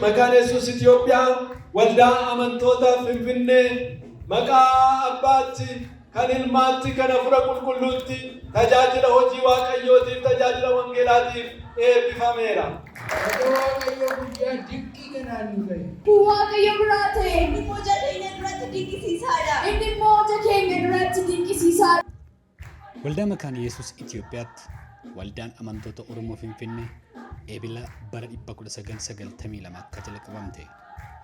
Maqaan Yesuus Itoophiyaa waldaa amantoota Finfinnee maqaa Abbaatti, kan Ilmaatti, kan Hafuura Qulqulluutti tajaajila hojii Waaqayyootiif, tajaajila wangeelaatiif eebbifameera. Baga Waaqayyo guyyaa dinqii kanaan nu ga'e. Kun Waaqayyo biraa ta'e. Inni immoo ija keenya duratti dinqisiisaa dha. Inni immoo ija keenya duratti dinqisiisaa dha. Waldaa Makaana Yesuus Itiyoophiyaatti Waldaan Amantoota Oromoo Finfinnee Ebila bara 1992 akka jalqabamte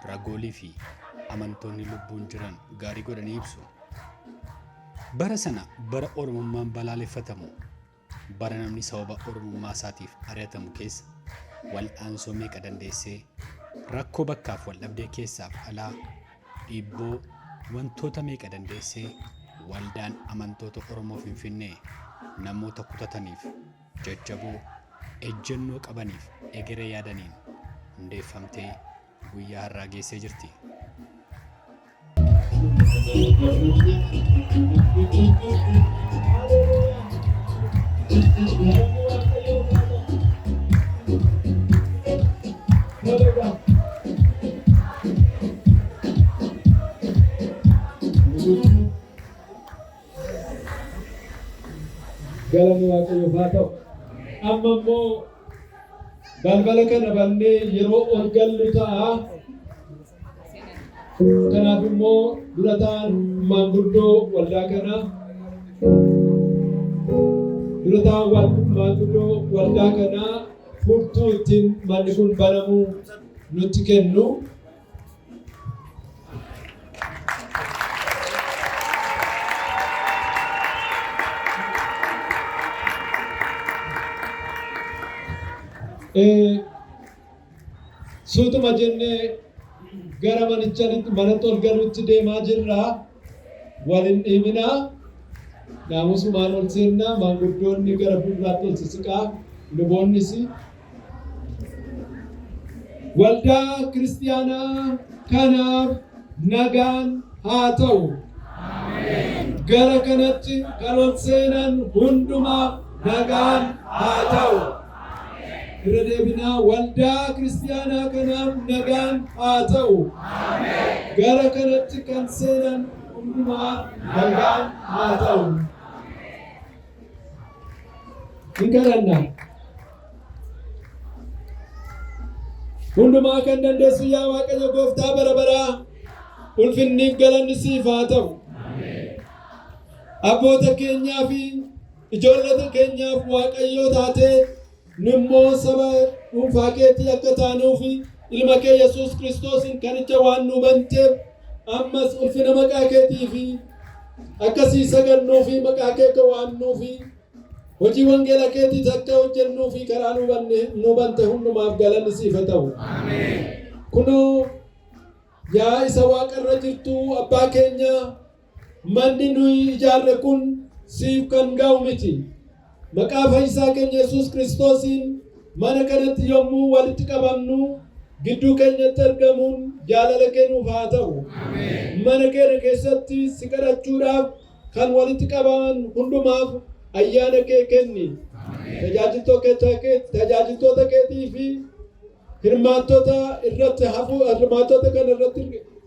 ragoolii fi amantoonni lubbuun jiran gaarii godhanii ibsu. Bara sana bara Oromummaan balaaleffatamu, bara namni sababa Oromummaa isaatiif ari'atamu keessa wal'aansoo meeqa dandeessee, rakkoo bakkaaf waldhabdee keessaaf alaa, dhiibboo wantoota meeqa dandeessee Waldaan Amantoota Oromoo Finfinnee namoota kutataniif, jajjaboo, ejjennoo qabaniif egeree yaadaniin hundeeffamtee guyyaa har'aa geessee jirti. Galanni Waaqayyoof haa ta'u. Amma immoo balbala kana bannee yeroo ol gallu ta'a. Kanaaf immoo dura ta'an maanguddoo waldaa kanaa dura ta'an maanguddoo waldaa kanaa furtuu ittiin manni kun banamu nutti kennu. Suutuma jennee gara manicha manatti ol galuutti deemaa jirra. Wal hin dhiibinaa. Naamusumaan ol seennaa. Maanguddoonni gara fuulduraatti ol sisiqaa. Luboonnis. Waldaa kiristiyaanaa kanaaf nagaan haa ta'u. Gara kanatti kan ol seenan hundumaaf nagaan haa ta'u. Irra deebinaa waldaa kiristiyaanaa kanaaf nagaan haa ta'u. Gara kanatti kan seenan hundumaaf nagaan haa ta'u. Hin kadhanna. Hundumaa kan dandeessu yaa Waaqayyo gooftaa bara baraa ulfinniif galanni siif haa ta'u. Abboota keenyaa fi ijoollota keenyaaf Waaqayyoo taatee nu immoo saba dhuunfaa keetii akka taanuufi ilma kee Yesuus Kiristoosiin kanicha waan nu banteef ammas ulfina maqaa keetii fi akka sii sagannuu fi maqaa kee akka waamnuu fi hojii wangeela keetiis akka hojjennuu fi karaa nu bante hundumaaf galanni siif haa ta'u. Kunoo yaa isa waaqarra jirtu abbaa keenya manni nuyi ijaarre kun siif kan ga'u miti. Maqaa fayyisaa keenya Yesuus Kiristoosiin mana kanatti yommuu walitti qabamnu gidduu keenyatti argamuun jaalala kee nuuf haa ta'u. Mana keenya keessatti si kadhachuudhaaf kan walitti qabaman hundumaaf ayyaana kee kenni. Tajaajiltoota keetii fi hirmaattota irratti hirmaattota kana irratti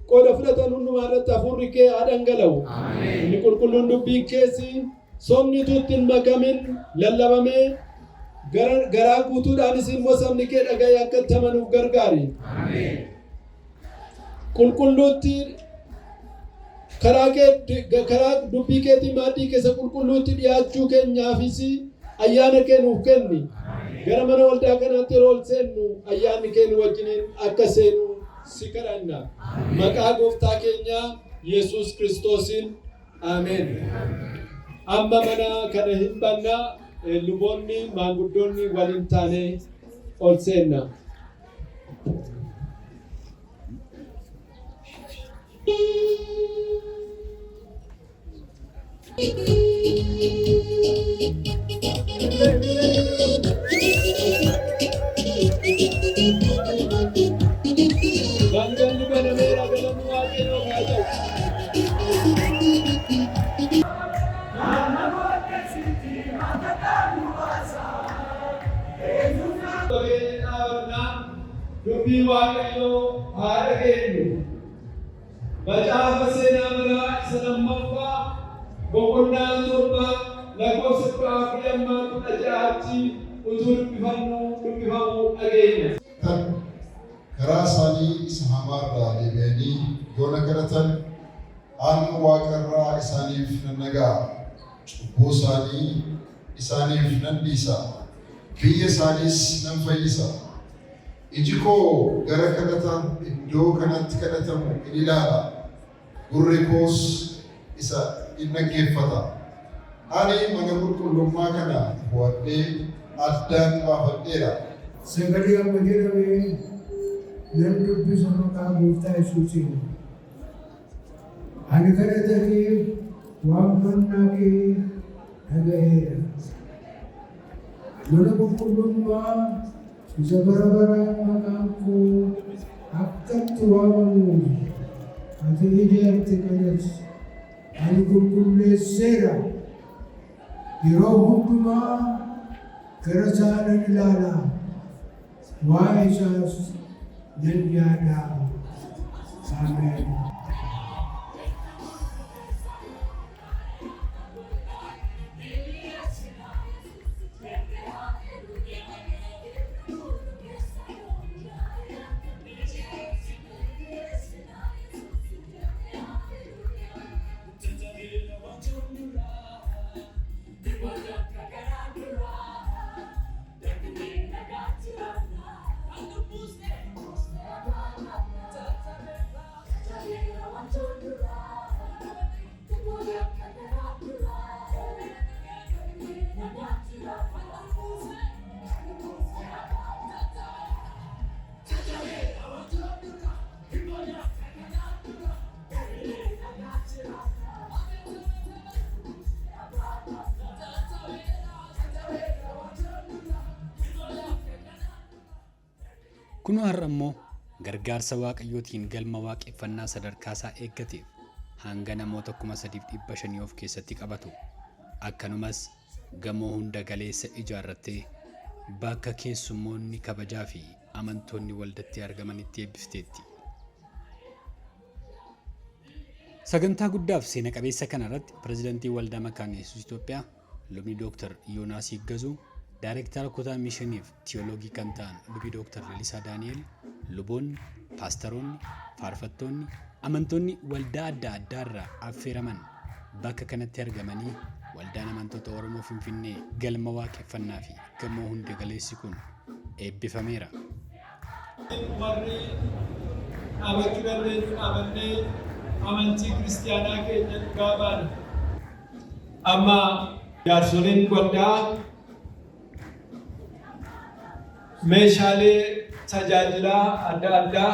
qooda fudhatan hundumaa irratti hafuurri kee haa dhangala'u. Inni qulqulluun dubbiin keesi sobni utuu itti hin makamin lallabamee garaa guutuudhaanis immoo sabni kee dhaga'ee akka itti amanuuf gargaari. Qulqulluutti karaa kee karaa dubbii keetii maaddii keessa qulqulluutti dhiyaachuu keenyaafis ayyaana kee nuuf kenni. Gara mana waldaa kanaatti yeroo ol seennu ayyaanni kee nu wajjiniin akka seenu si kadhanna. Maqaa gooftaa keenyaa Yesuus Kiristoosiin Ameen. Amma mana kana hin banna luboonni maanguddoonni waliin taanee ol seenna. Balballi banameera galanni Waaqayyo. Waaqayyoof haa ta'u. Dubbii Waaqayyoo haa dhageenyu. Macaafa Seenaa Baraa isa lammaffaa boqonnaa 7 lakkoofsa 14 amma 16tti utuu dubbifannu dubbifamu dhageenya. Kan karaa isaanii isa hamaa irraa deebi'anii yoo na kadhatan, an waaqa irraa isaaniif nan dhaga'a, cubbuu isaanii isaaniif nan dhiisa, biyya isaaniis nan fayyisa. Iji koo gara kadhata iddoo kanatti kadhatamu in ilaala, gurri koos isa in dhaggeeffata. Ani mana qulqullummaa kana fo'adhee addaan baafadheera. Sagalee amma jedhame nan dubbisa maqaa Gooftaa Yesuusiin. Ani kadhata kee waammannaa kee dhaga'eera. Mana qulqullummaa isa bara baraan maqaan koo akka itti waamamuuf ati ijaarte kanas ani qulqulleesseera. Yeroo hundumaa gara isaa nan ilaala, waa'ee isaas nan yaada. Ameen. Kunoo har'a immoo gargaarsa Waaqayyootiin galma waaqeffannaa sadarkaasaa eeggateef hanga namoota 3,500 of keessatti qabatu, akkanumas gamoo hunda galeessa ijaarrattee bakka keessummoonni kabajaa fi amantoonni waldatti argamanitti eebbifteetti. Sagantaa guddaaf seena qabeessa kana irratti Pirezidantii Waldaa Makaana Yesuus Itoophiyaa Lubni Dooktar Yoonaas Yiggazuu, Daayirektara Kutaa Mishiniif Tiyooloogii kan ta'an Lubi Dooktar Lalisaa Daani'el, luboonni, paastaroonni, faarfattoonni, amantoonni waldaa adda addaarraa affeeraman bakka kanatti argamanii Waldaan Amantoota Oromoo Finfinnee galma waaqeffannaa fi gamoo hunda galeessi kun eebbifameera. Warri dhaabachuu dandeenyu dhaabannee amantii kiristiyaanaa keenya dhugaa baana. Amma jaarsoliin waldaa meeshaalee tajaajilaa adda addaa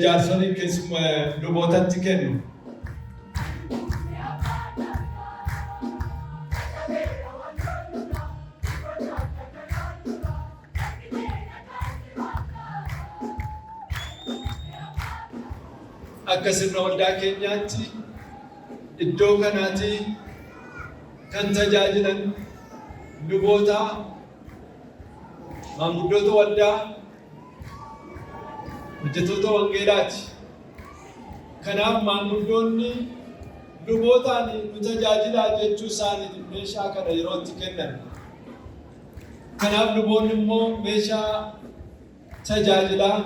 jaarsolii keessuma lubootatti kennu. Akka sirna waldaa keenyaatti iddoo kanaati kan tajaajilan luboota, maanguddoota waldaa, hojjettoota wangeelaati. Kanaaf maanguddoonni lubootaan nu tajaajilaa jechuu isaaniitiin meeshaa kana yeroo itti kennan. Kanaaf luboonni immoo meeshaa tajaajilaa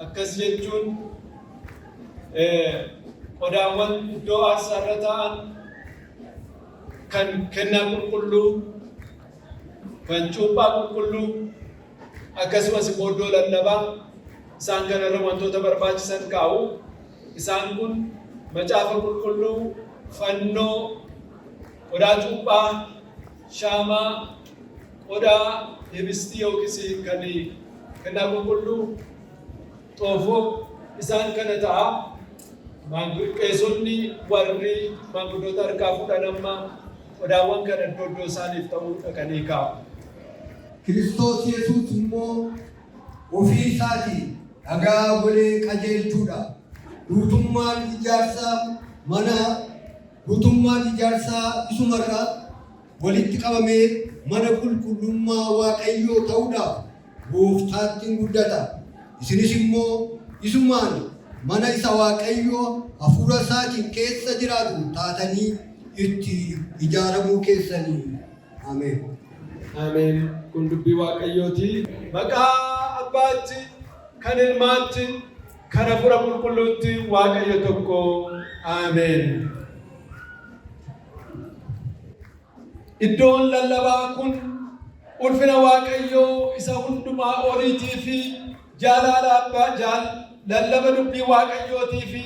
akkas jechuun qodaawwan iddoo aarsaa irra taa'an kan kennaa qulqulluu, kan cuuphaa qulqulluu, akkasumas immoo iddoo lallabaa isaan kanarra wantoota barbaachisan kaa'u. Isaan kun macaafa qulqulluu, fannoo, qodaa cuuphaa, shaamaa, qodaa hibistii yookiis kan kennaa qulqulluu, xoofoo isaan kana ta'a. Qeesonni warri maanguddoota harkaa fuudhan amma qodaawwan kana iddoo iddoo isaaniif ta'uu dhaqanii kaa'u. Kiristoos Yesuus immoo ofii isaatii dhagaa golee qajeelchuudha. Guutummaan ijaarsaa mana guutummaan ijaarsaa isumarraa walitti qabamee mana qulqullummaa Waaqayyoo ta'uudhaaf gooftaatti hin guddata. Isinis immoo isumaan mana isa Waaqayyoo hafuura isaatiin keessa jiraatu taatanii itti ijaaramuu keessanii. Ameen. Ameen. Kun dubbii Waaqayyooti. Maqaa Abbaatti, kan Ilmaatti, kan Hafuura Qulqulluutti Waaqayyo tokko. Ameen. Iddoon lallabaa kun ulfina Waaqayyoo isa hundumaa oliitii fi jaalala abbaa jaal lallaba dubbii Waaqayyootii fi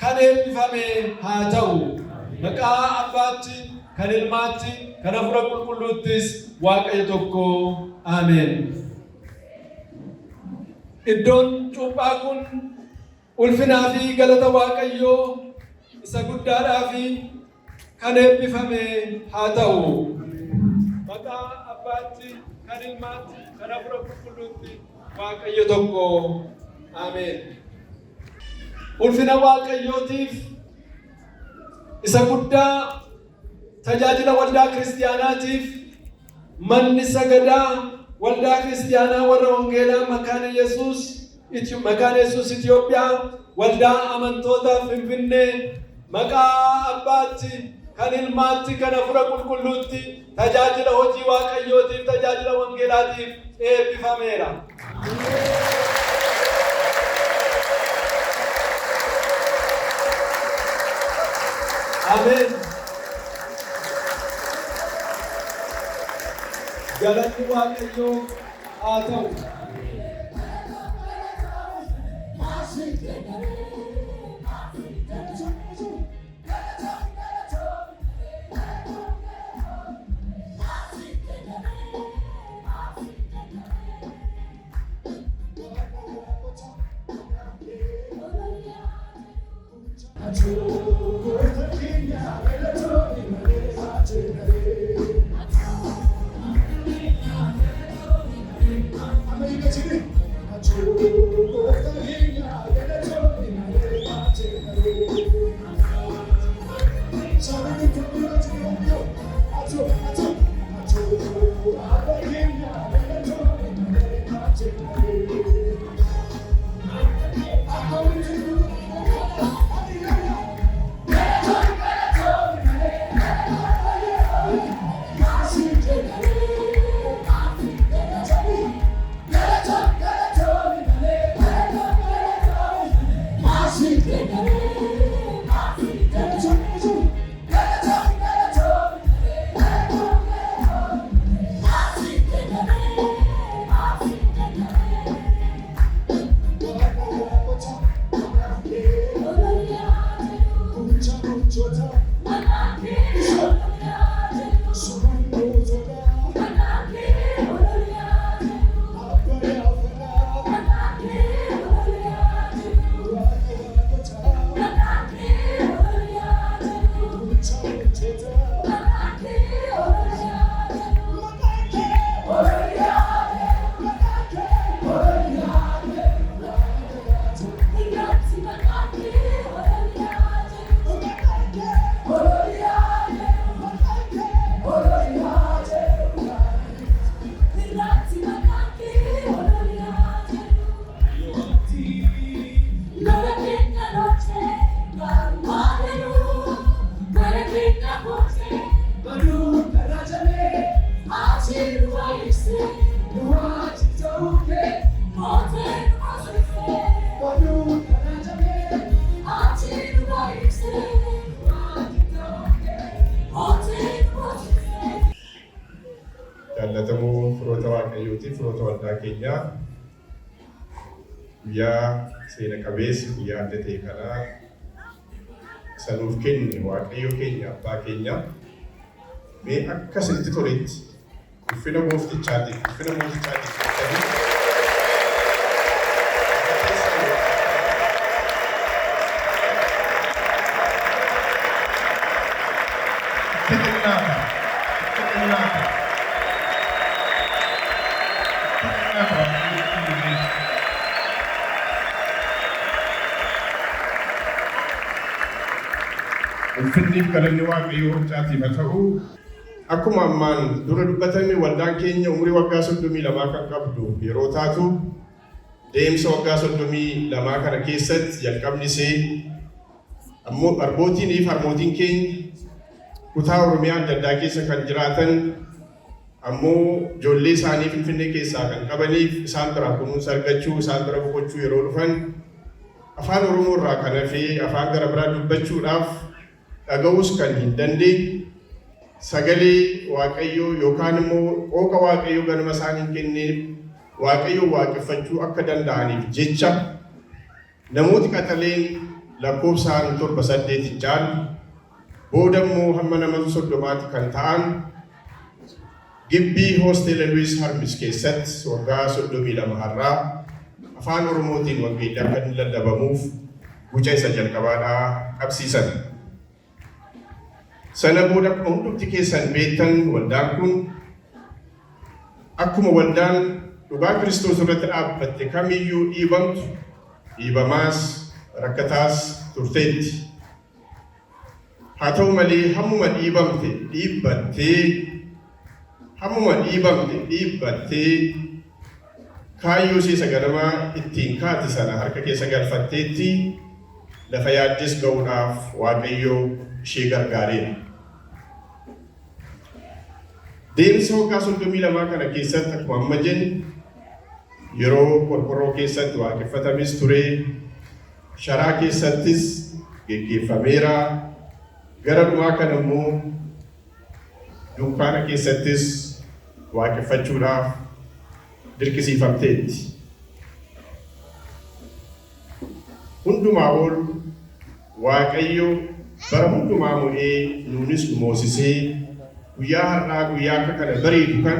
kan eebbifame haa ta'u. Maqaa Abbaatti, kan Ilmaatti, kan Hafuura Qulqulluuttis Waaqayyo tokko. Ameen. Iddoon cuuphaa kun ulfinaa fi galata Waaqayyoo isa guddaadhaa fi kan eebbifame haa ta'u. Maqaa Abbaatti, kan Ilmaatti, kan Hafuura Qulqulluutti Waaqayyo tokko. Ameen. Ulfina Waaqayyootiif isa guddaa tajaajila waldaa kiristiyaanaatiif manni sagadaa waldaa kiristiyaanaa warra wangeelaa Makaana Yesuus Itoophiyaa waldaa amantoota Finfinnee maqaa Abbaatti, kan Ilmaatti, kan Hafuura Qulqulluutti tajaajila hojii Waaqayyootiif, tajaajila wangeelaatiif eebbifameera. Ameen. Galanni Waaqayyoo haa ta'u. Jaallatamoo firoota Waaqayyootii, firoota waldaa keenyaa, guyyaa seena qabeessa, guyyaa adda ta'e kanaa isa nuuf kenne Waaqayyo keenya, abbaa keenya, mee akka isinitti toletti ulfina gooftichaatiif, ulfina mootichaatiif jettanii itti xinnaata, itti xinnaata, itti xinnaata Waaqayyotti illee. Ulfinniif galanni Waaqayyoo huncaatiif haa ta'u. Akkuma ammaan dura dubbatame, waldaan keenya umurii waggaa 32 kan qabdu yeroo taatu, deemsa waggaa 32 kana keessatti jalqabni ishee ammoo abbootiin fi harmootiin keenya kutaa Oromiyaa adda addaa keessa kan jiraatan ammoo ijoollee isaanii Finfinnee keessaa kan qabaniif isaan biraa kunuunsa argachuu, isaan bira boqochuu yeroo dhufan, afaan Oromoo irraa kan hafee afaan gara biraa dubbachuudhaaf dhaga'uus kan hin dandeenye, sagalee Waaqayyoo yookaan immoo qooqa Waaqayyoo ganama isaan hin kenneef Waaqayyoo waaqeffachuu akka danda'aniif jecha, namooti qaxaleen lakkoofsaan torba saddeet hin caalle, booda immoo hamma nama 30tti kan ta'an, gibbii hoosteela Luwis Harmis keessatti waggaa 32 har'aa afaan Oromootiin wangeelli akka inni lallabamuuf guca isa jalqabaadhaa qabsiisan. Sana booda, akkuma hundumti keessan beektan, waldaan kun akkuma waldaan dhugaa Kiristoos irratti dhaabbatte kamiyyuu dhiibamtu, dhiibamaas rakkataas turteetti. Haa ta'u malee, hammuma dhiibamte dhiibbattee, hammuma dhiibamte dhiibbattee, kaayyoo ishee isa ganamaa ittiin kaate sana harka keessa galfatteetti lafa yaaddes ga'uudhaaf Waaqayyo ishee gargaareera. Deemsa waggaa 32 kana keessatti, akkuma amma jenne, yeroo qorqorroo keessatti waaqeffatamis ture, sharaa keessattis geggeeffameera, gara dhumaa kana immoo dunkaana keessattis waaqeffachuudhaaf dirqisiifamteetti. Hundumaa ol Waaqayyo bara hundumaa mo'ee nuunis nu moosisee guyyaa har'aa, guyyaa akka kana bareedu kan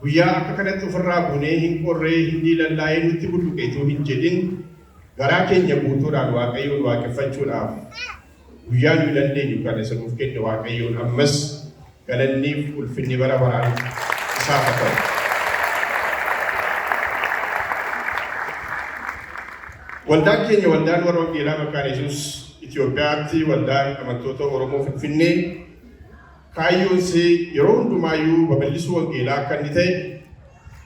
guyyaa akka kanatti ofirraa buunee hin qorree, hin diilallaa'ee, nutti bulluqeetuu hin jedhin, garaa keenya guutuudhaan Waaqayyoon waaqeffachuudhaaf guyyaa nuyi dandeenyu kana isa nuuf kenne Waaqayyoon ammas galanniif ulfinni bara baraan isaaf haa ta'u. Waldaan keenya, waldaan warra Wangeelaa Makaana Yesuus Itoophiyaatti, waldaan amantoota Oromoo Finfinnee, kaayyoon ishee yeroo hundumaayyuu babal'isuu wangeelaa akka inni ta'e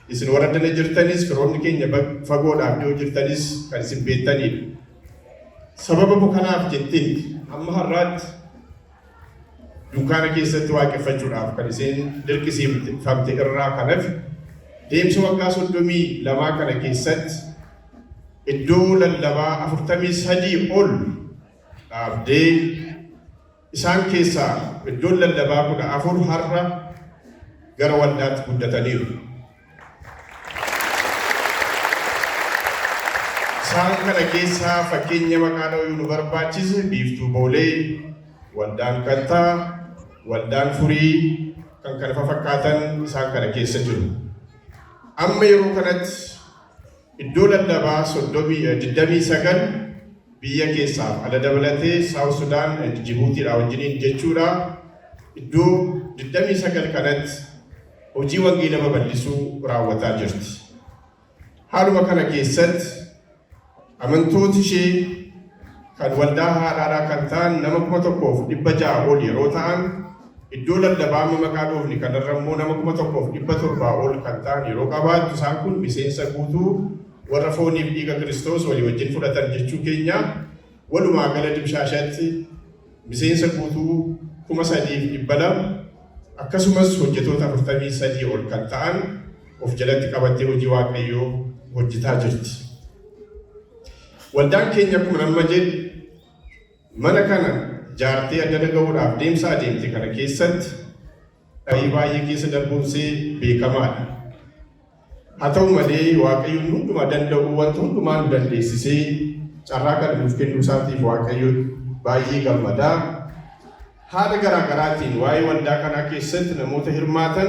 isin warra dana jirtanis, firoonni keenya fagoodhaaf dhiyoo jirtanis kan isin beektanidha. Sababa kanaaf jetteetti hamma har'aatti dunkaana keessatti waaqeffachuudhaaf kan isheen dirqisiifamte irraa kan hafe, deemsa waggaa 32 kana keessatti iddoo lallabaa 43 ol dhaabdee, isaan keessaa iddoon lallabaa 14 har'a gara waldaatti guddataniiru. Isaan kana keessaa fakkeenya maqaa dha'uu nu barbaachise Biiftuu Boolee, Waldaan Kattaa, Waldaan Furii, kan kana fakkaatan isaan kana keessa jiru. Amma yeroo kanatti iddoo lallabaa 29 biyya keessaaf ala dabalatee, South Sudan and Jibuutiidha wajjiniin jechuudha. Iddoo 29 kanatti hojii wangeela babal'isuu raawwataa jirti. Haaluma kana keessatti amantooti ishee kan waldaa haadhaadhaa kan ta'an nama 1600 ol yeroo ta'an, iddoo lallabaa amma maqaa dhoofni kanarra immoo nama 1700 ol kan ta'an yeroo qabaattu, isaan kun miseensa guutuu warra fooniif dhiiga Kiristoos walii wajjin fudhatan jechuu keenya. Walumaa gala dimshaashatti miseensa guutuu 3200, akkasumas hojjetoota 43 ol kan ta'an of jalatti qabattee hojii Waaqayyoo hojjetaa jirti. Waldaan keenya, akkuma nama jedhe, mana kana jaartee addana gahuudhaaf deemsa adeemte kana keessatti dhahii baay'ee keessa darbuunsee beekamaadha. Haa ta'u malee, Waaqayyoon hundumaa danda'u wanta hundumaa nu dandeessisee carraa kana nuuf kennuu isaatiif Waaqayyo baay'ee gammadaa. Haala garaa garaatiin waa'ee waldaa kanaa keessatti namoota hirmaatan,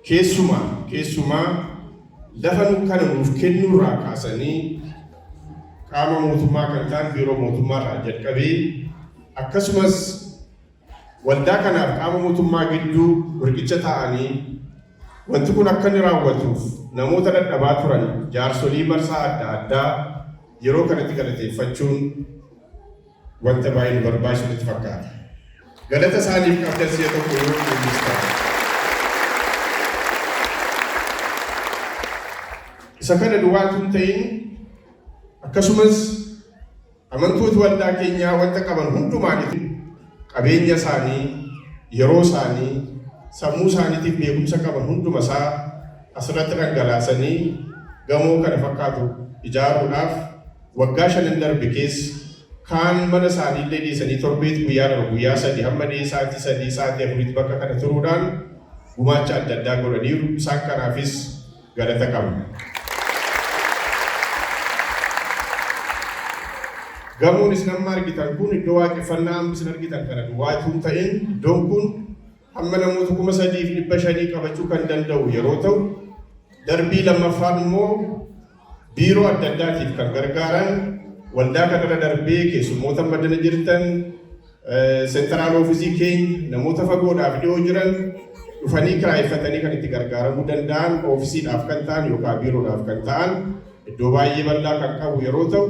keessumaa lafa nu kana nuuf kennuurraa kaasanii, qaama mootummaa kan ta'an biiroo mootummaarraa jalqabee, akkasumas waldaa kanaaf qaama mootummaa gidduu riqicha ta'anii wanti kun akka inni raawwatuuf namoota dadhabaa turan, jaarsolii marsaa adda addaa yeroo kanatti galateeffachuun Wanta baay'ee nu barbaachisu natti fakkaata. Galata isaaniif qabdan si'a tokko yoo eebbistan. Isa kana duwwaatu hin ta'in, akkasumas amantoota waldaa keenyaa wanta qaban hundumaan, qabeenya isaanii, yeroo isaanii, sammuu isaaniitiif beekumsa qaban hunduma isaa asirratti dhangalaasanii gamoo kana fakkaatu ijaaruudhaaf waggaa 5n darbe keessa kaan mana isaaniillee dhiisanii torbeetti guyyaa 2, guyyaa 3, hamma dhee sa'aatii 3, sa'aatii 4tti bakka kana turuudhaan gumaacha adda addaa godhaniiru. Isaan kanaafis galata qabna. Gamoon isin amma argitan kun iddoo waaqeffannaa amma isin argitan kana duwwaa utuu hin ta'in, iddoon kun hamma namoota 3,500 qabachuu kan danda'u yeroo ta'u, darbii lammaffaan immoo biiroo adda addaatiif kan gargaaran, waldaa kanarra darbee keessummoota madana jirtan, central office keenya, namoota fagoodhaaf dhiyoo jiran dhufanii kiraayeffatanii kan itti gargaaramuu danda'an, oofisiidhaaf kan ta'an yookaan biiroodhaaf kan ta'an iddoo baay'ee bal'aa kan qabu yeroo ta'u,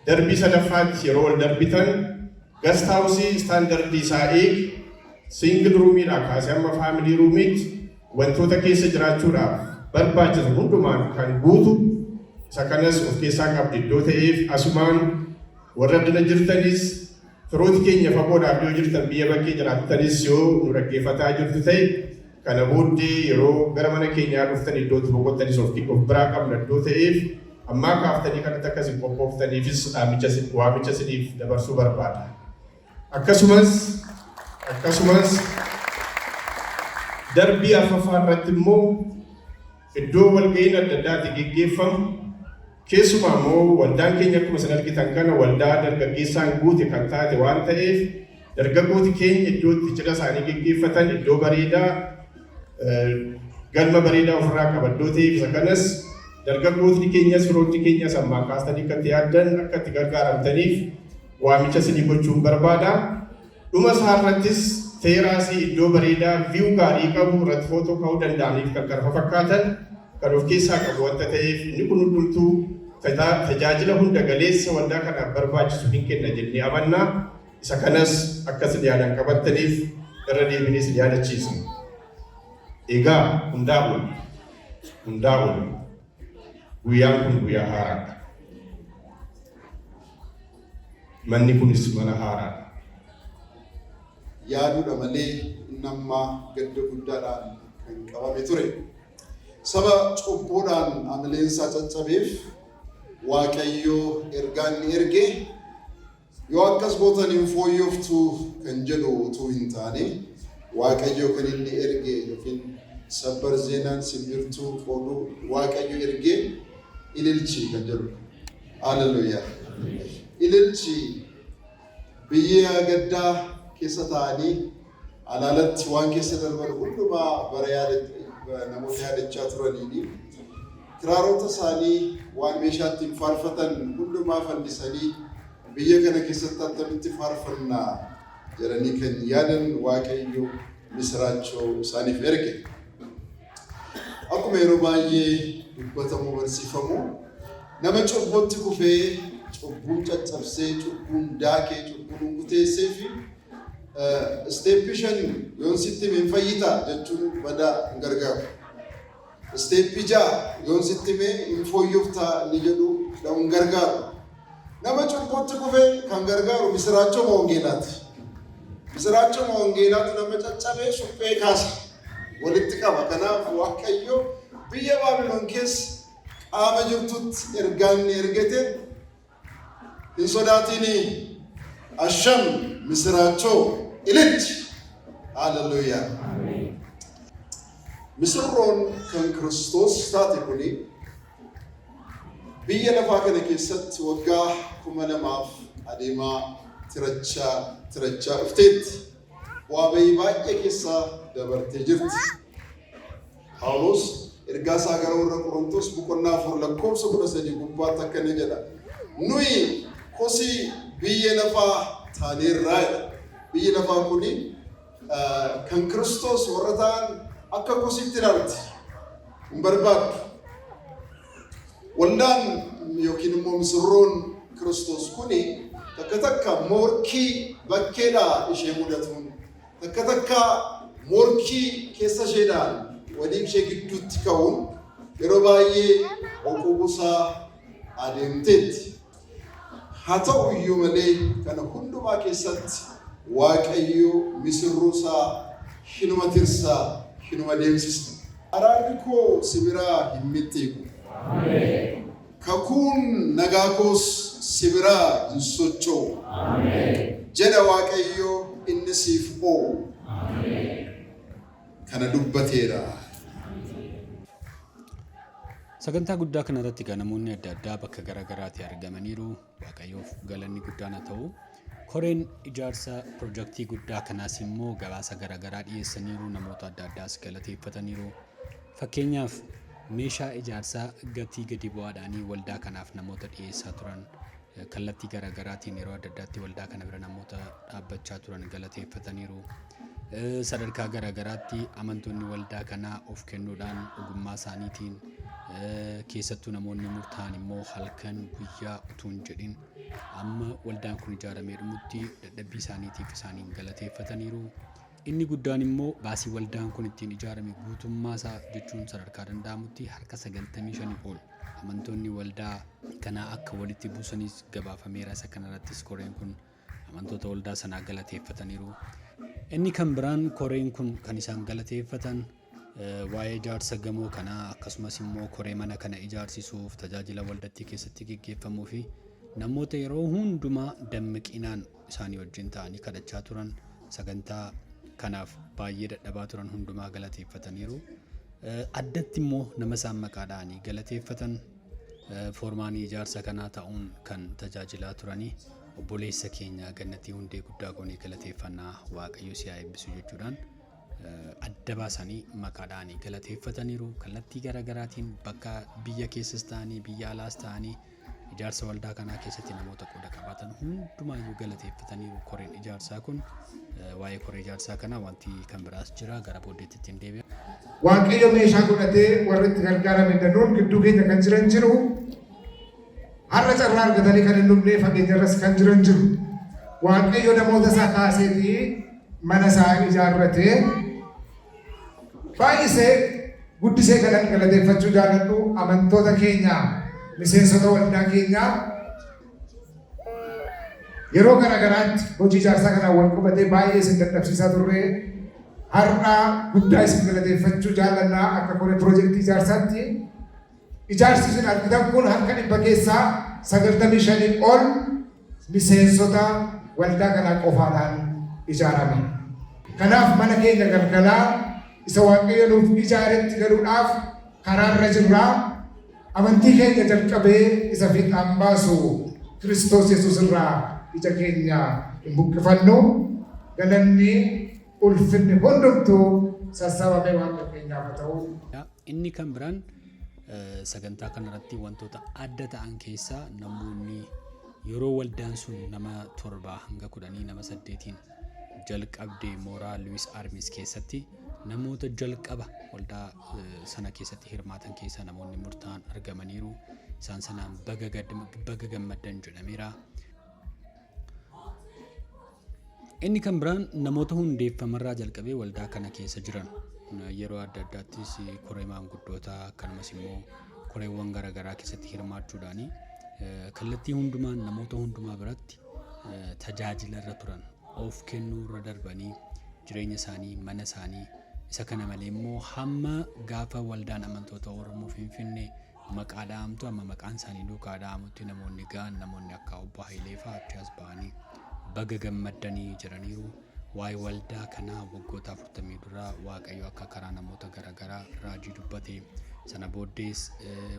darbii sadaffaatti yeroo wal darbitan guest house standard isaa eege, single roomiidhaa kaasee hamma family roomiitti wantoota keessa jiraachuudhaaf barbaachisu hundumaan kan guutu, isa kanas of keessaa qabdi iddoo ta'eef, asumaan warra addana jirtanis, firooti keenya fagoodhaaf dhiyoo jirtan, biyya bakkee jiraattanis, yoo nu dhaggeeffataa jirtu ta'e, kana booddee yeroo gara mana keenyaa dhuftan iddootti boqottanis of biraa qabna iddoo ta'eef, ammaa kaaftanii kanatti akkasin qophooftaniifis waamicha isiniif dabarsuu barbaada. Akkasumas darbii arfaffaa irratti immoo iddoo walga'iin adda addaatti geggeeffamu, keessumaa immoo waldaan keenya akkuma isin argitan kana waldaa dargaggeessaan guute kan taate waan ta'eef, dargaggooti keenya iddoo itti cidha isaanii geggeeffatan, iddoo bareedaa, galma bareedaa ofirraa qaba iddoo ta'eef, isa kanas dargaggootni keenyas firoonni keenyas ammaa kaastanii akka itti yaaddan, akka itti gargaaramtaniif waamicha isinii gochuun barbaada. Dhuma isaa irrattis terrace, iddoo bareedaa view gaarii qabu irratti footoo ka'uu danda'aniif kan kana fakkaatan kan of keessaa qabu wanta ta'eef, inni kun hundumtuu tajaajila hunda galeessa waldaa kanaaf barbaachisu hin kenna jennee amannaa. Isa kanas akka isin yaadan qabattaniif irra deebinee isin yaadachiisa. Egaa hundaa ol, hundaa ol, guyyaan kun guyyaa haaraadha. Manni kunis mana haaraadha. Yaaduudha malee inni ammaa gadda guddaadhaan kan qabame ture. Saba cubbuudhaan amileensaa caccabeef Waaqayyo ergaa inni erge yoo akkas gootan hin fooyyoftu kan jedhu utuu hin taane, Waaqayyo kan inni erge yookiin sabbar zeenaan simbirtuu qooduu Waaqayyo erge ililchi kan jedhudha. Haleluuyaa. Ililchi. Biyya gaddaa keessa taa'anii alaalatti waan keessa darban hundumaa bara namoota yaadachaa turaniini kiraarota isaanii, waan meeshaa ittiin faarfatan hundumaa fannisanii, biyya kana keessatti attamitti faarfannaa jedhanii kan yaadan, Waaqayyo misiraachoo isaaniif erge. Akkuma yeroo baay'ee dubbatamu, barsiifamu, nama cubbutti kufee, cubbuun caccabsee, cubbuun daakee, cubbuun unkuteessee fi step 5 yoon sitti hime hin fayyitaa jechuun badaa hin gargaaru. Step 6 yoon sitti hime hin fooyyoftaa inni jedhu hin gargaaru. Nama cubbutti kufee kan gargaaru misiraachoma wangeelaati. Misiraachoma wangeelaatu nama caccabee suphee kaasa. Walitti qaba. Kanaaf Waaqayyo biyya Baabilon keessa qaama jirtutti ergaa inni ergate, hin sodaatinii, asham, misiraachoo, ililchi. Haaleluyyaa. Misirroon kan Kiristoos taate kuni biyya lafaa kana keessatti waggaa 2000f adeemaa tirachaa tirachaa dhufteetti. Bu'aa bayii baay'ee keessa dabartee jirti. Phaawulos ergaa isaa gara warra Qorontos boqonnaa 4 lakkoofsa 13 gubbaatti akkana jedha. Nuyi kosii biyya lafaa taaneerraa jedha. Biyyi lafaa kuni kan Kiristoos warra ta'an akka kosiitti ilaalti. Hin barbaaddu. Waldaan yookiin immoo misirroon Kiristoos kuni takka takka morkii bakkeedhaa ishee mudatuun, takka takka morkii keessa isheedhaan walii ishee gidduutti ka'uun yeroo baay'ee boquu busaa adeemteetti. Haa ta'u iyyuu malee kana hundumaa keessatti Waaqayyo misirroo isaa hinuma tirsa, hinuma deemsisa. Araarri koo si biraa hin mixxiiqu. Kakuun nagaa koos si biraa hin socho'u, jedha Waaqayyo inni siif oo'u. Kana dubbateera. Sagantaa guddaa kana irratti egaa namoonni adda addaa bakka gara garaatii argamaniiru. Waaqayyoof galanni guddaan haa ta'u. Koreen ijaarsa pirojektii guddaa kanaas immoo gabaasa gara garaa dhiyeessaniiru. Namoota adda addaas galateeffataniiru. Fakkeenyaaf, meeshaa ijaarsaa gatii gadi bu'aadhaanii waldaa kanaaf namoota dhiyeessaa turan, kallattii gara garaatiin yeroo adda addaatti waldaa kana bira namoota dhaabbachaa turan galateeffataniiru. Sadarkaa gara garaatti amantoonni waldaa kanaa of kennuudhaan ogummaa isaaniitiin, keessattuu namoonni murtaa'an immoo halkan guyyaa utuu hin jedhin amma waldaan kun ijaaramee dhumutti dadhabbii isaaniitiif isaaniin galateeffataniiru. Inni guddaan immoo baasii waldaan kun ittiin ijaarame guutummaa isaa jechuun sadarkaa danda'amutti harka 95 ol amantoonni waldaa kanaa akka walitti buusanis gabaafameera. Isa kanarrattis koreen kun amantoota waldaa sanaa galateeffataniiru. Inni kan biraan koreen kun kan isaan galateeffatan waa'ee ijaarsa gamoo kanaa, akkasumas immoo koree mana kana ijaarsisuuf tajaajila waldattii keessatti geggeeffamuu fi namoota yeroo hundumaa dammaqinaan isaanii wajjin ta'anii kadhachaa turan, sagantaa kanaaf baay'ee dadhabaa turan hundumaa galateeffataniiru. Addatti immoo nama isaan maqaa dha'anii galateeffatan, foormaanii ijaarsa kanaa ta'uun kan tajaajilaa turanii obboleessa keenya Gannatii Hundee guddaa goonee galateeffannaa, Waaqayyo si haa eebbisu jechuudhaan adda baasanii maqaa dha'anii galateeffataniiru. Kallattii gara garaatiin bakka biyya keessas ta'anii biyya alaas ta'anii ijaarsa waldaa kanaa keessatti namoota qooda qabaatan hundumaayyuu galateeffataniiru koreen ijaarsaa kun. Waa'ee koree ijaarsaa kanaa wanti kan biraas jira, gara booddeetti ittiin deebi'a. Waaqayyo meeshaa godhatee warri itti gargaarame danuun gidduu keenya kan jiran jiru. Har'a carraa argatanii kan hin dhufne fageenyarras kan jiran jiru. Waaqayyo namoota isaa kaaseetii mana isaa ijaarratee baay'isee guddisee kanan galateeffachuu jaalladhu amantoota keenya, miseensota waldaa keenyaa, yeroo gara garaatti hojii ijaarsaa kanaan wal qabatee baay'ee isin dadhabsiisaa turre. Har'a guddaa isin galateeffachuu jaallannaa akka koree piroojeektii ijaarsaatti. Ijaarsi isin argitan kun harka 100 keessaa 95 ol miseensota waldaa kanaa qofaadhaan ijaarame. Kanaaf mana keenya galgalaa isa Waaqayyo nuuf ijaaretti galuudhaaf karaarra jirra. Amantii keenya jalqabee isa fiixaan baasu Kiristoos Yesuus irraa ija keenya hin buqqifannu. Galanni ulfinni hundumtuu sassaabamee Waaqa keenyaaf haa ta'u. Inni kan biraan sagantaa kanarratti wantoota adda ta'an keessaa, namoonni yeroo waldaan sun nama 7 hanga 10, nama 8n jalqabde mooraa Luwis Armis keessatti namoota jalqaba waldaa sana keessatti hirmaatan keessaa namoonni murtaa'an argamaniiru. Isaan sanaan baga gammaddan jedhameera. Inni kan biraan namoota hundeeffamarraa jalqabee waldaa kana keessa jiran, yeroo adda addaattis koree maanguddootaa akkanumas immoo koreewwan garaagaraa keessatti hirmaachuudhaan kallattii hundumaan namoota hundumaa biratti tajaajila irra turan, of kennuu irra darbanii jireenya isaanii, mana isaanii, isa kana malee immoo hamma gaafa waldaan amantoota Oromoo Finfinnee maqaa dha'amtu amma maqaan isaanii duukaa dha'amutti namoonni ga'an, namoonni akka obbo Hayilee fa'aa achi as ba'anii baga gammaddanii jedhaniiru. Waa'ee waldaa kanaa waggoota 40 dura Waaqayyo akka karaa namoota garaagaraa raajii dubbate, sana booddees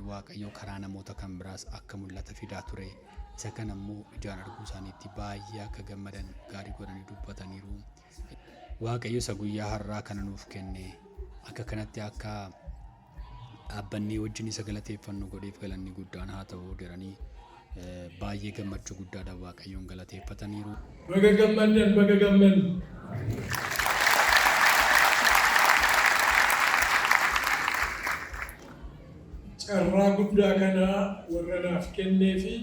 Waaqayyo karaa namoota kan biraas akka mul'ata fidaa ture, isa kana immoo ijaan arguu isaaniitti baay'ee akka gammadan gaarii godhanii dubbataniiru. Waaqayyo isa guyyaa har'aa kana nuuf kenne, akka kanatti akka dhaabbannee wajjin isa galateeffannu godheef galanni guddaan haa ta'u jedhanii baay'ee gammachuu guddaadhaan Waaqayyoon galateeffataniiru. Baga gammaddan, baga gammanne. Carraa guddaa kana warra naaf kennee fi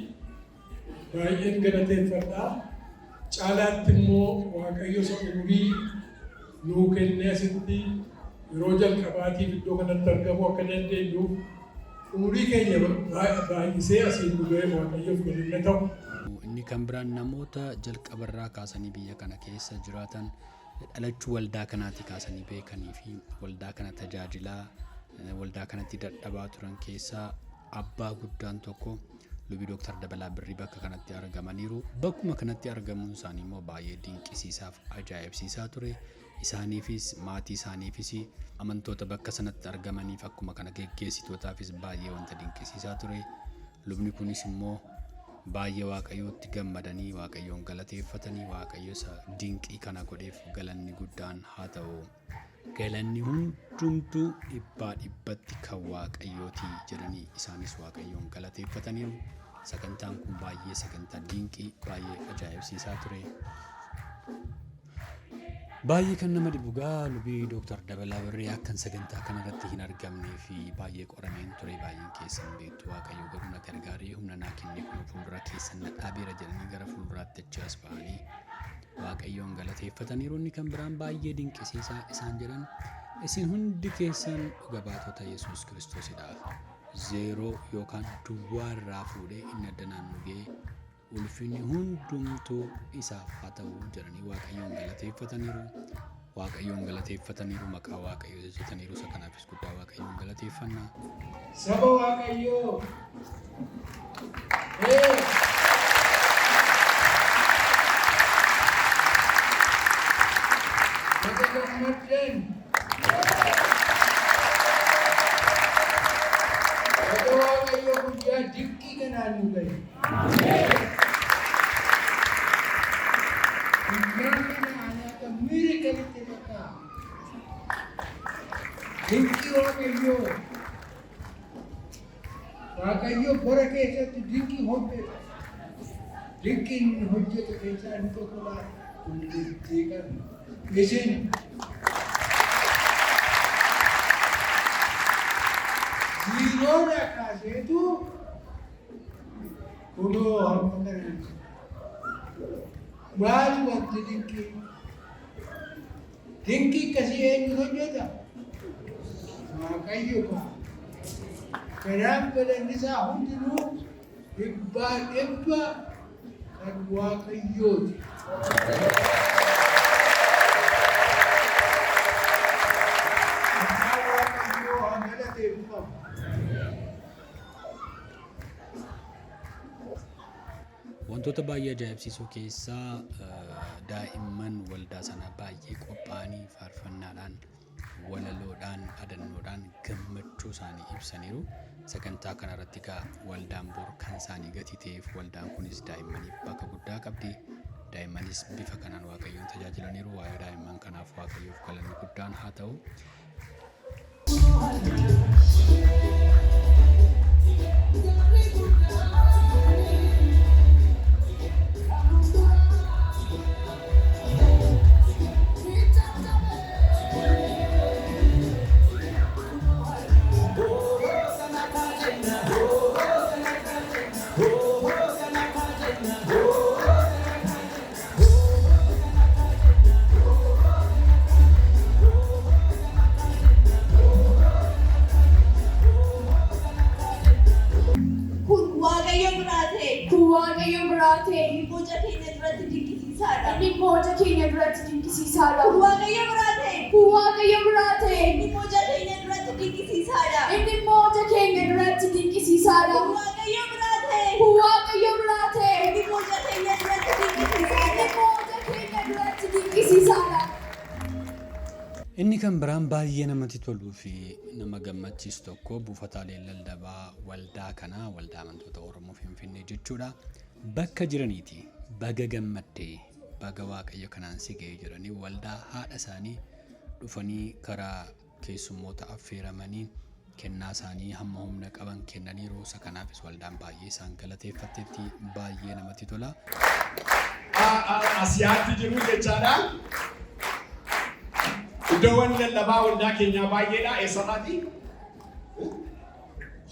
Baay'een galateeffadha. Caalaatti immoo Waaqayyo isa umurii nuu kennee asitti yeroo jalqabaatiif iddoo kanatti argamuu akka dandeenyuuf umurii keenya baay'isee asiin nu ga'e Waaqayyoof galanni ta'u. Inni kan biraan namoota jalqabarraa kaasanii biyya kana keessa jiraatan, dhalachuu waldaa kanaati kaasanii beekanii fi waldaa kana tajaajilaa, waldaa kanatti dadhabaa turan keessaa abbaa guddaan tokko Lubi Dooktar Dabalaa Birrii bakka kanatti argamaniiru. Bakkuma kanatti argamuun isaanii immoo baay'ee dinqisiisaaf ajaa'ibsiisaa ture. Isaaniifis, maatii isaaniifis, amantoota bakka sanatti argamaniif, akkuma kana geggeessitootaafis baay'ee wanta dinqisiisaa ture. Lubni kunis immoo baay'ee Waaqayyootti gammadanii, Waaqayyoon galateeffatanii, Waaqayyo isa dinqii kana godheef galanni guddaan haa ta'u. Galanni hundumtuu dhibbaa dhibbatti kan Waaqayyooti jedhanii isaanis Waaqayyoon galateeffataniiru. Sagantaan kun baay'ee sagantaa dinqii, baay'ee ajaa'ibsiisaa ture. Baay'ee kan nama dhibu gaa Lubii Dooktar Dabalaa Birrii akkan sagantaa kanarratti hin argamnee fi baay'ee qorameen ture, baay'een keessan beektu. Waaqayyo garuu na gargaaree humna naa kennee kun fuuldura keessan na dhaabeera jedhanii gara fuulduraatti achi as ba'anii Waaqayyoon galateeffataniiru. Inni kan biraan baay'ee dinqisiisaa isaan jedhan, isin hundi keessan dhuga baatota Yesuus Kiristoosidha. Zeeroo yookaan duwwaa irraa fuudhee inni addanaan nu ga'e, ulfinni hundumtuu isaaf haa ta'u jedhanii Waaqayyoon galateeffataniiru. Waaqayyoon galateeffataniiru, maqaa Waaqayyoo jajataniiru. Isa kanaafis guddaa Waaqayyoon galateeffanna. Saba Waaqayyoo. Ee! Baga gammaddan. Baga Waaqayyo guyyaa dinqii kanaan nu ga'e. Guyyaa kana ani akka miracle lakkaa. Dinqii Waaqayyoo. Waaqayyo bara keessatti dinqii hojjeta. Dinqii inni hojjetu keessaa inni tokko laata? Qullittii kana. Isin ziiroodhaa kaaseetu kunoo hamma kana. Maali wanti dinqii? Dinqii akkasii eenyu hojjeta? Waaqayyo kaa. Kanaaf galanni isaa hundinuu dhibbaa dhibba kan Waaqayyooti. Maqaan Waaqayyoo haa galateeffamu. Wantoota baay'ee ajaa'ibsiisoo keessaa daa'imman waldaa sanaa baay'ee qophaa'anii faarfannaadhaan, walaloodhaan, adannoodhaan gammachuu isaanii ibsaniiru. Sagantaa kanarratti egaa waldaan bor kan isaanii gatii ta'eef waldaan kunis daa'immaniif bakka guddaa qabdi. Daa'immanis bifa kanaan Waaqayyoon tajaajilaniiru. Waa'ee daa'imman kanaaf Waaqayyoof galanni guddaan haa ta'u. Kun Waaqayyo biraa ta'e. Kun Waaqayyo biraa ta'e. Inni boca keenya duratti dinqisiisaadha. Inni boca keenya duratti dinqisiisaadha. Kun Waaqayyo biraa ta'e. Kun Waaqayyo biraa ta'e. Inni boca keenya duratti dinqisiisaadha. Inni boca keenya duratti dinqisiisaadha. Kun Waaqayyo biraa ta'e. Kun Waaqayyo biraa ta'e. Inni boca keenya duratti Inni dinqisiisaadha. boca keenya duratti dinqisiisaadha. Inni kan biraan baay'ee namatti toluu fi nama gammachiisu tokko buufataaleen lallabaa waldaa kanaa, waldaa amantoota Oromoo Finfinnee jechuudha. Bakka jiraniiti baga gammaddee, baga Waaqayyo kanaan si ga'ee jedhanii waldaa haadha isaanii dhufanii karaa keessummoota affeeramanii kennaa isaanii hamma humna qaban kennaniiru. Isa kanaafis waldaan baay'ee isaan galateeffatteetti, baay'ee namatti tola. Asiyaatti jiru jechaadha. Iddoowwan lallabaa waldaa keenyaa baay'eedha. Eessarraati?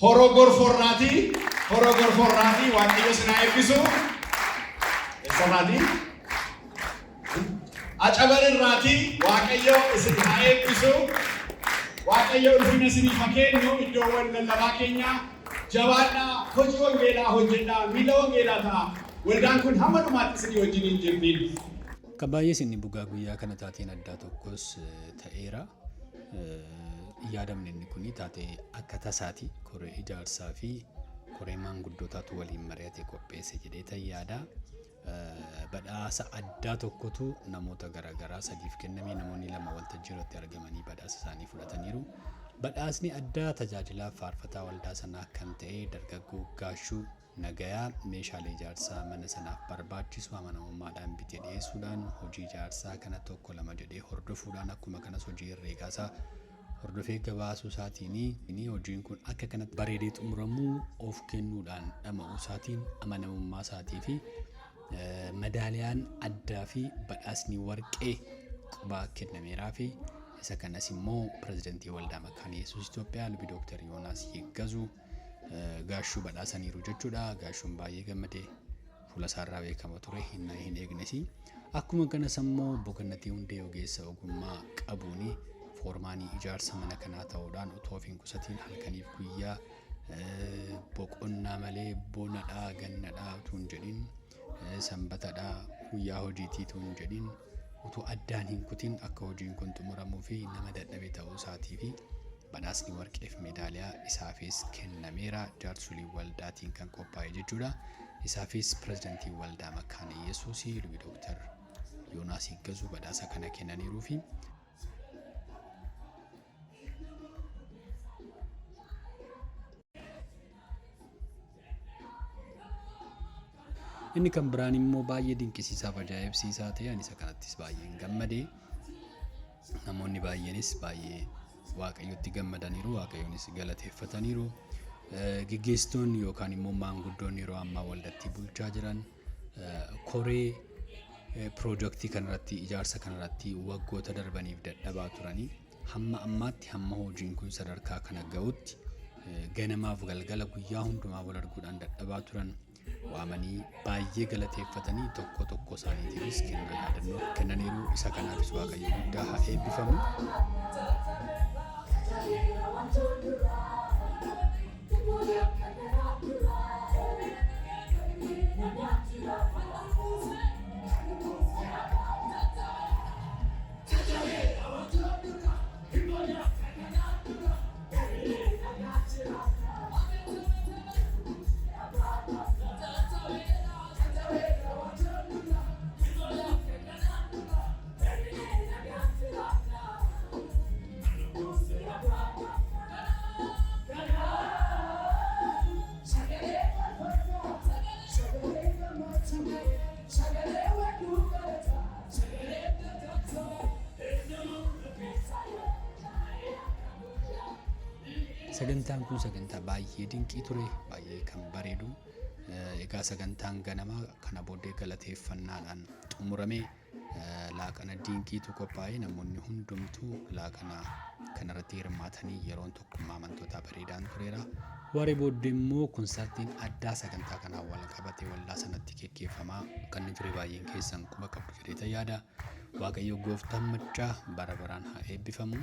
Horoo Gorforraati. Horoo Gorforraati. Waaqayyo isin haa eebbisu. Asarraatii. Acabar irraatii Waaqayyo isin haa eebbisu. Waaqayyo ulfina isiniif haa kennu. Iddoowwan lallabaa keenya jabaadhaa, hojii wangeelaa hojjedhaa, miila wangeelaa ta'a. Waldaan kun hamma dhumaatti isinii wajjin hin jirtiin. Kan baay'ee isin dhibu guyyaa kana taateen addaa tokkos ta'eera. Hin yaadamne inni kun taatee akka tasaati. Koree ijaarsaa fi koree maanguddootaatu waliin mari'atee qopheesse jedhee yaada. Badhaasa addaa tokkotu namoota garaagaraa sadiif kenname. Namoonni lama waltajjii irratti argamanii badhaasa isaanii fudhataniiru. Badhaasni addaa tajaajilaa faarfataa waldaa sanaa kan ta'e dargaggoo Gaashuu Nagayaa meeshaalee ijaarsaa mana sanaaf barbaachisu amanamummaadhaan bitee dhiyeessuudhaan, hojii ijaarsaa kana tokko lama jedhee hordofuudhaan, akkuma kanas hojii herreegaasaa hordofee gabaasuu isaatiin, hojiin kun akka kanatti bareedee xumuramuu of kennuudhaan dhama'uu isaatiin, amanamummaa isaatii fi madaaliyaan addaa fi badhaasni warqee qubaa kennameeraa fi isa kanas immoo pirezidantii Waldaa Makaana Yesuus Itoophiyaa Lubi Dooktar Yoonaas Yiggazuu Gaashuu badhaasaniiru jechuudha. Gaashuun baay'ee gammadee fuula isaarraa beekama ture, hin eegnes. Akkuma kanas immoo obbo Gannatii Hundee ogeessa ogummaa qabuun foormaanii ijaarsa mana kanaa ta'uudhaan otoo of hin qusatiin halkaniif guyyaa boqonnaa malee, bonadhaa gannadhaa utuu hin jedhin, sanbatadhaa guyyaa hojiitii utuu hin jedhin, utuu addaan hin kutin akka hojiin kun xumuramuu fi nama dadhabe ta'uu isaatii fi badhaasni warqee fi meedaaliyaa isaafis kennameera, jaarsolii waldaatiin kan qophaa'e jechuudha. Isaafis pirezidantii Waldaa Makaana Yesuusii Lubi Dooktar Yoonaas Higgazuu badhaasa kana kennaniiruu fi inni kan biraan immoo baay'ee dinqisiisaaf ajaa'ibsiisaa ta'e, ani isa kanattis baay'een gammade. Namoonni baay'eenis baay'ee Waaqayyotti gammadaniiru, Waaqayyoonis galateeffataniiru. Geggeessitoonni yookaan immoo maanguddoonni yeroo ammaa waldatti bulchaa jiran koree piroojeektii kanarratti, ijaarsa kanarratti waggoota darbaniif dadhabaa turanii hamma ammaatti, hamma hojiin kun sadarkaa kana ga'utti ganamaaf galgala guyyaa hundumaa wal arguudhaan dadhabaa turan waamanii baay'ee galateeffatanii tokko tokko isaaniitiifis kennaa yaadannoo kennaniiru. Isa kanaafis Waaqayyo guddaa haa eebbifamu. Sagantaan kun sagantaa baay'ee dinqii ture, baay'ee kan bareedu. Egaa sagantaan ganamaa kana booddee galateeffannaadhaan xumurame. Laaqana dinqiitu qophaa'e. Namoonni hundumtuu laaqana kanarratti hirmaatanii yeroon tokkummaa amantootaa bareedaan tureera. Waaree booddee immoo konsartiin addaa sagantaa kanaan wal qabate waldaa sanatti geggeeffamaa kan inni ture baay'een keessan quba qabdu jedheetan yaada. Waaqayyo gooftaan maccaa bara baraan haa eebbifamu.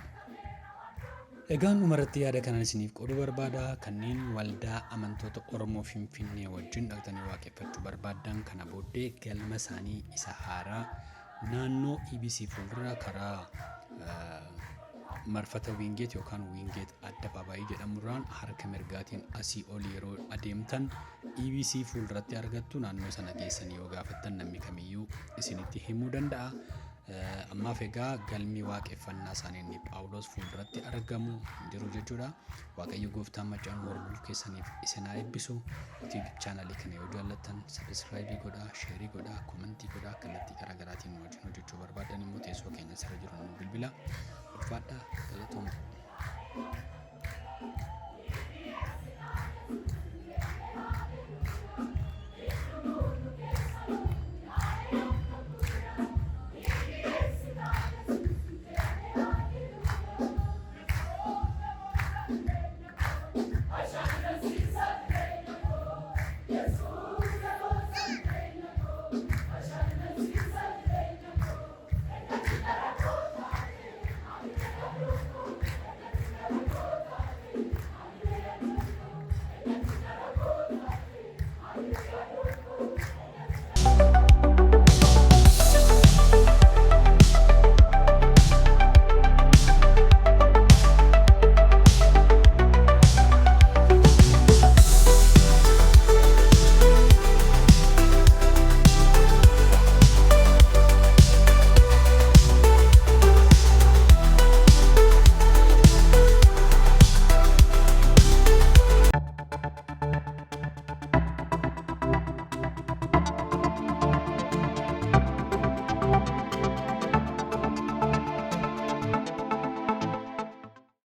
Egaan dhumarratti yaada kanan isiniif qooduu barbaada. Kanneen Waldaa Amantoota Oromoo Finfinnee wajjin dhaqxanii waaqeffachuu barbaaddan, kana booddee galma isaanii isa haaraa naannoo EBC fuuldura karaa marfata Wiingeet yookaan Wiingeet Addabaabaayii jedhamurraan harka mirgaatiin asii ol yeroo adeemtan EBC fuulduratti argattu. Naannoo sana geessanii yoo gaafattan namni kamiyyuu isinitti himuu danda'a. Ammaaf egaa galmi waaqeffannaa isaanii inni Phaawulos fuulduratti argamu hin jiru jechuudha. Waaqayyo gooftaan maccaan hordofuu keessaniif isin haa eebbisu. YouTube chaanalii kana yoo jaallattan subscribe godhaa, share godhaa, comment godhaa. Kallattii garaa garaatiin nu wajjin hojjechuu barbaadan immoo teessoo keenya sirra jiru nu bilbila. Ulfaadhaa, galatooma.